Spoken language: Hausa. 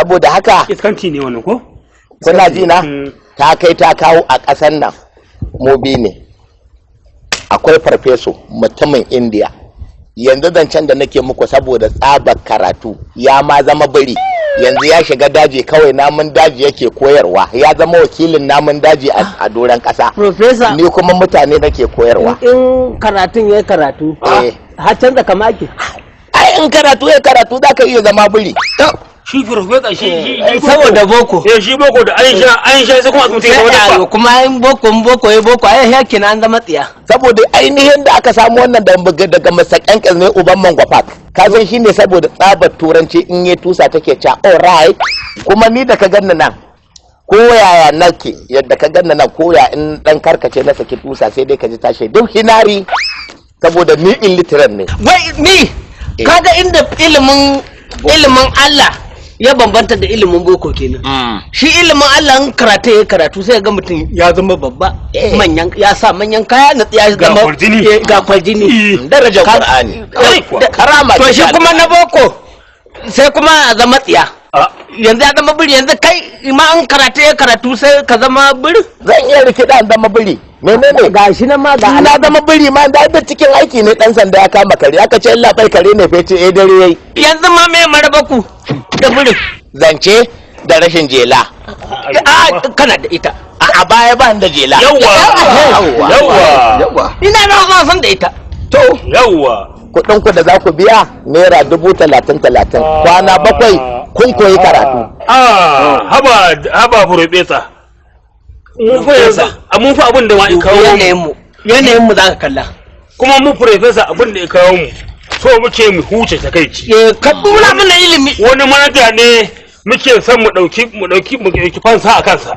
Saboda haka, Iskanci ne wannan, ko? Kuna ji na? Ta kai ta kawo a ƙasar nan mu biyu ne. Akwai farfeso mutumin Indiya. Yanzu zancen da nake muku, saboda tsabar karatu ya ma zama biri. Yanzu ya shiga daji, kawai namun daji yake koyarwa. Ya zama wakilin namun daji a doron ƙasa. Professor. Ni kuma mutane nake koyarwa. In karatun ya karatu, har canza kama ake. Ai in karatu ya karatu, za ka iya zama biri. Shi farfesa, shi Saboda boko. Eh, shi boko da an sha, an sha, sai kuma mutum ya zama Sai dabba. Kuma in boko ya boko, ai yakin an zama tsiya. Saboda ainihin da aka samu wannan daga Mr. Kyankyas ne, uban Mangwa Park. Ka san shi ne, saboda tsabar turanci, in yi tusa take ca alright. Kuma ni da ka ganni nan, ko yaya nake, yadda ka ganni nan, ko ya in dan karkace na saki tusa, sai dai ka ji tashi duk hinari, saboda ni illiterate ne. Wai ni kaga inda ilimin Allah ya bambanta da ilimin boko kenan. Shi ilimin Allah, in karatu ya karatu, sai ga mutum ya zama babba, manyan ya sa manyan kaya na ya Ga zama kwarjini. Ga kwarjini. Darajar Qur'ani. Karama To ce shi ta kuma na boko sai kuma a zama tsiya. Yanzu ya zama biri. Yanzu kai ma in karatu ya karatu, sai ka zama biri. Zan iya rikida in zama biri. Menene? Ga shi nan ma ga Na zama biri ma da cikin aiki ne. Dan sanda ya kama kare, aka ce, "Allah bai, kare ne fa?" Ce, "Eh, dare yayi." Yanzu ma me marabaku da birin? Zance da rashin jela. A, kana da ita. A baya ba da jela. Yawwa. Yawwa. Yawwa. Yawwa. Ina na san da ita. To, Yawwa. kuɗin ku da za ku biya naira 30,000, 30, kwana 7 kun koyi karatu. Ah, haba haba, farfesa. Mu fa yanzu mu fa abin da ma ya kawo mu. Yanayin mu zaka kalla. Kuma mu, farfesa, abin da ya kawo mu, so muke mu huce takaici. Eh, ka dura mana ilimi. Wani manaja ne muke son mu dauki fansa a kansa.